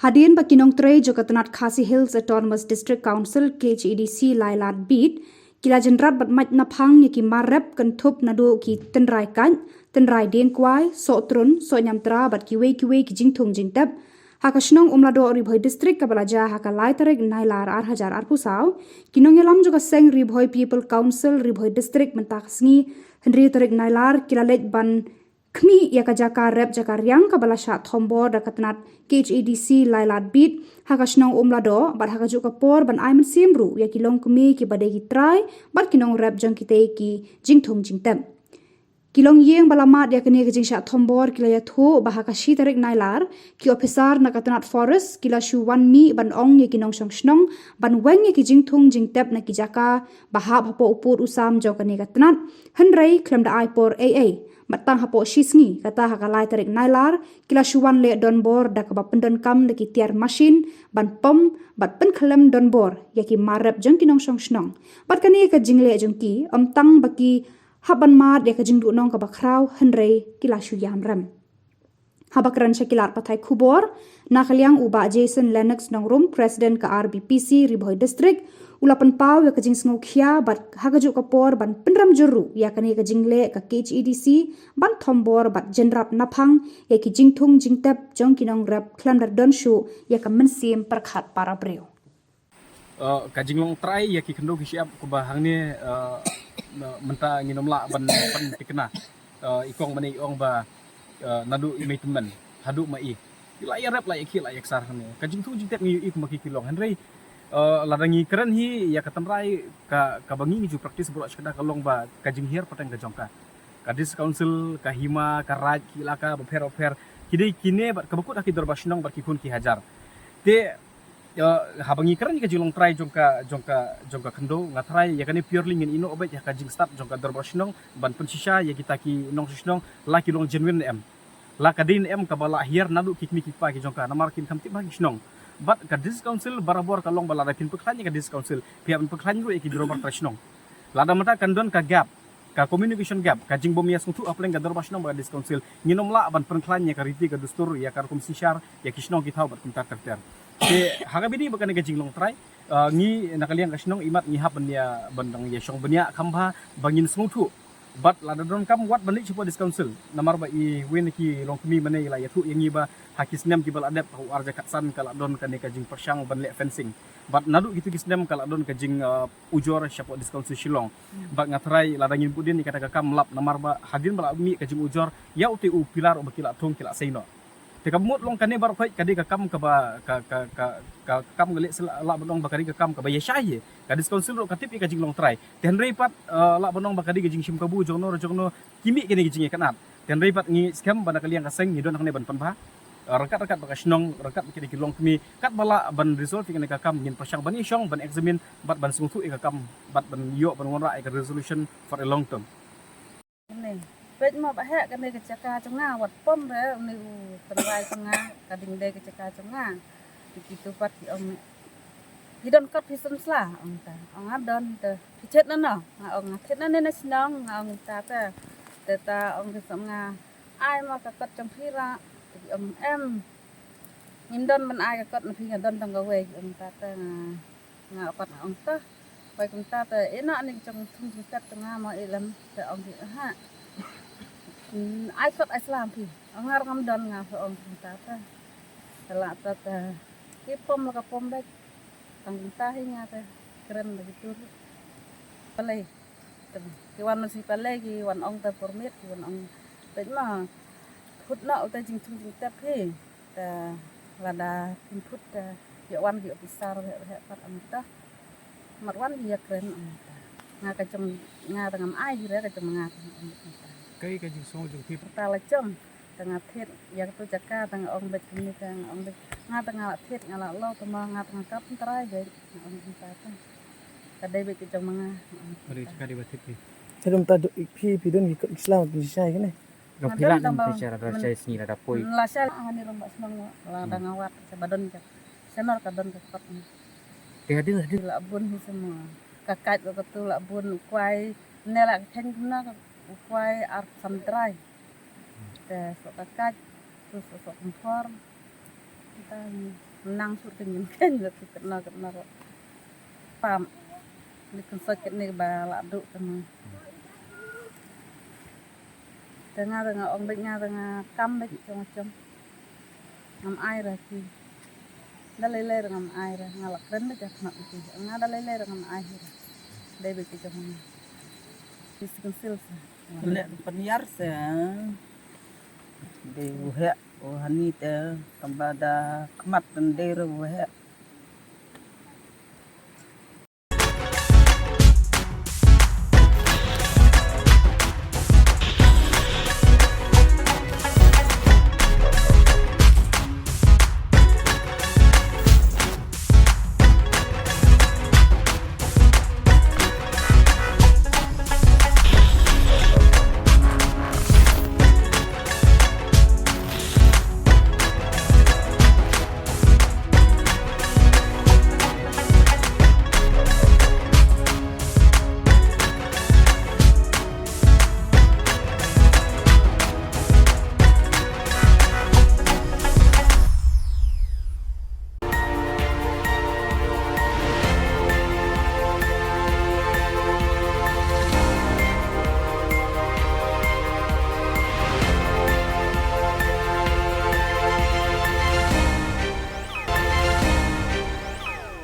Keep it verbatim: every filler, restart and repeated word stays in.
Hadien ba ki nongtrei jong ka tnat Khasi Hills Autonomous District Council, K H A D C, Lailad Beat ki la jynrat bad mait naphang ïa ki mar rep kynthup naduh ki tynrai kait, tynrai dieng kwai, soh trun, soh ñiamtra bad kiwei kiwei ki jingthung jingtep ha ka shnong Umladoh, Ri Bhoi District, kaba la jia ha ka lai tarik Nailar ar hajar arphew saw, ki nongïalam jong ka seng Ri Bhoi People Council, Ri Bhoi District, mynta ka sngi, hynriew tarik Nailar, ki la leit ban khmih ïa ka jaka rep jaka riang kaba la shah thombor da ka tnat K H A D C Lailad Beat ha ka shnong Umladoh, bad ha kajuh ka por ban ai mynsiem ruh ïa ki longkmie kiba dei ki trai bad ki nongrep jong kitei ki jingthung jingtep. Ki longïing ba la mad ïa kane ka jingshah thombor ki la ïathuh ba ha ka shi tarik Nailar, ki ophisar na ka tnat Forest ki la shu wan mih ban ong ïa ki nongshong shnong ban weng ïa ki jingthung jingtep na ki jaka ba hap hapoh u pud u sam jong kane ka tnat, hynrei khlem da ai por ei ei. Bad tang hapoh shi sngi, kata ha ka lai tarik Nailar, ki la shu wan leh donbor da kaba pyndonkam da ki tiar mashin ban pom bad pynkhlem donbor ïa ki mar rep jong ki nongshong shnong. Bad kane ka jingleh jong ki, ym tang ba ki hap ban mad ïa ka jingduhnong kaba khraw, hynrei ki la shu ïam rem. Haba kren sha ki lad pathai khubor na ka liang, u Bah Jason Lennox Nongrum, President ka R B P C Ri Bhoi District, u la pynpaw ïa ka jingsngewkhia bad ha kajuh ka por ban pynrem jur ruh ïa kane ka jingleh ka K H A D C ban thombor bad jynrat naphang ïa ki jingthung jingtep jong ki nongrep khlem da don shuh ïa ka mynsiem pyrkhat para briew. Uh, ka jinglong trai ïa ki khyndew ki shyiap, kaba hangne, uh, na-, mynta ngin ym lah ban, ban thikna, uh, i kong mane i ong ba, uh, naduh i mei tymmen haduh ma i, i la ïarep, la ïakhih, la ïaksar hangne. Ka jingthung jingtep ngi ïohi kumba ki ki long, hynrei, uh, lada ngi kren hi ïa ka tynrai ka, kaba ngi ngi ju practice baroh shi katta ka long ba ka jinghiar pateng ka jong ka, ka District Council, ka hima, ka raid, ki ilaka bapher bapher, ki dei kine bad kaba kut ha ki dorbar shnong bad ki khun ki hajar. Te, uh, haba ngi kren ïa ka jinglong trai jong ka, jong ka, jong ka khyndew, nga trai ïa kane purely ngin ïehnoh beit ïa ka jingstad jong ka dorbar shnong ban pynshisha ïa kita ki nongshong shnong la ki long genuine ne em, la ka dei ne em kaba la hiar naduh ki kmie ki kpa ki jong ka, namar kin kham tip ha ki shnong. Bad ka District Council barabor ka long ba lada phin pynkhlaiñ ïa ka District Council, phi hap ban pynkhlaiñ ruh ïa ki dorbar trai shnong. Lada mynta kan don ka gap, ka communication gap, ka jingbym ïasngewthuh hapdeng ka dorbar shnong bad ka District Council, ngin ym lah ban pynkhlaiñ ïa ka riti ka dustur, ïa ka rukom synshar, ïa ki shnong ki thaw bad kumta ter ter. Te ha kaba ïadei bad kane ka jinglong trai, uh, ngi na ka liang ka shnong imat ngi hap ban ïa, ban dang ïashong bniah kham bha ba ngin sngewthuh. Bad lada donkam, wat ban leit shapoh District Council, namar ba iwei na ki longkmie mane i la ïathuh ïa ngi ba ha ki snem kiba la dep, ha u arhajar khatsan, ka la don kane ka jingpyrshang ban leh fencing. Bad naduh kito ki snem ka la don ka jing, uh, ujor shapoh District Council Shillong. Bad nga trai lada ngin bud dien ïa kata ka kam lap, namar ba hadien ba la mih ka jingujor, ïa utei u pillar uba ki la thung ki la sei noh. Te kaba mut long kane baroh khoit ka dei ka kam kaba, ka, ka, ka, ka kam nga leh sla lah ban ong ba ka dei ka kam kaba ïashai ïa ka District Council ruh ka tip ïa ka jinglong trai. Te hynrei pat, eh, lah ban ong ba ka dei ka jingshim kabu jong no jong no ki mih kane ka jingïakynad. Te hynrei pat ngi skhem ba na ka liang ka seng ngi don hangne ban pynbha, eh, ryngkat ryngkat bad ka shnong, ryngkat bad kine ki longkmie, katba lah ban resolve ïa kane ka kam ngin pyrshang ban ïashong, ban examine bad ban sngewthuh ïa ka kam bad ban ïoh ban wanrah ïa ka resolution for a long term. Une, peit mo ba heh kane ka jaka jong nga, wat pom re une u tynrai jong nga, ka ding dei ka jaka jong nga. Te kitu pat ki ong, phi don kot phi sngewsla, ong ta. Ong nga don te, phi thied na no? Nga ong nga thied na ne na shnong, nga ong ta te. Te ta ong ki sngewsla nga, ai mo ka kot jong phi ra. Te ki ong em, ngim don ban ai ka kot na phi, nga don tang kawei, ki ong ta te. Nga nga pat nga ong ta. Poi kumta te, ïa na ne jong thung jong kat jong nga mo i lem, te ong ki ha. Hmm, ai kot ai sla phi. Ong nga ruh ngam don, nga phi ong kumta te. Te la te te. Ki pom la ka pom beit. Tang kumta hi nga te kren la ki tur. Palei. Te ki wan masi palei, ki wan ong te permit, ki wan ong beit ma. Phut noh te jingthung jingtep hi. Te lada phin phut te ïa wan ki ophisar, heh heh pat, ong ta. Mat wan ki ïakren, ong ta. Nga ka jong nga te ngam ai hi re, ka jong nga te ngam ai hi ta. Kai ka jingsngew jong phi? Ta la jong te nga thied ïa katu jaka, te nga ong beit kine, te nga ong beit, nga te nga la thied, nga la lok te ma, nga te nga kap trai beit, nga ong ong ta te. Ka dei beit ka jong ma nga, nga ong ong ta. Ka dei jaka dei ba thied phi. Te dum ta du ik phi, phi don ki kot ki sla phi shai kine. Nga phi don la tang ba phi shara da shai sngi la da poi. La shai ha ni rong ba shnong la da nga wad sa ba don ka. Shnong ka don ka kot. Te hadien hadien la bun hi semua. Ka kait ka katu la bun, u kwai ne la ka khein kumna, u kwai ar san trai. Te sok ka kait, tu sok sok kumphor. Tang nang sur te ngin ken da tu katno katno ro. Pam. Ni kan sa kit ni ba la du kan. Te nga da nga ong bek nga da nga kam bek chong chong. Ngam ai ra ki. Da lei lei ra ngam ai ra nga la kren bek ka khmat ki. Nga da lei lei ra ngam ai ra. Dei bek ki chong. Ki sikin sil sa. Leh panyar sa. Dei u heh u hani te tamba da khmat kan dei ra u heh.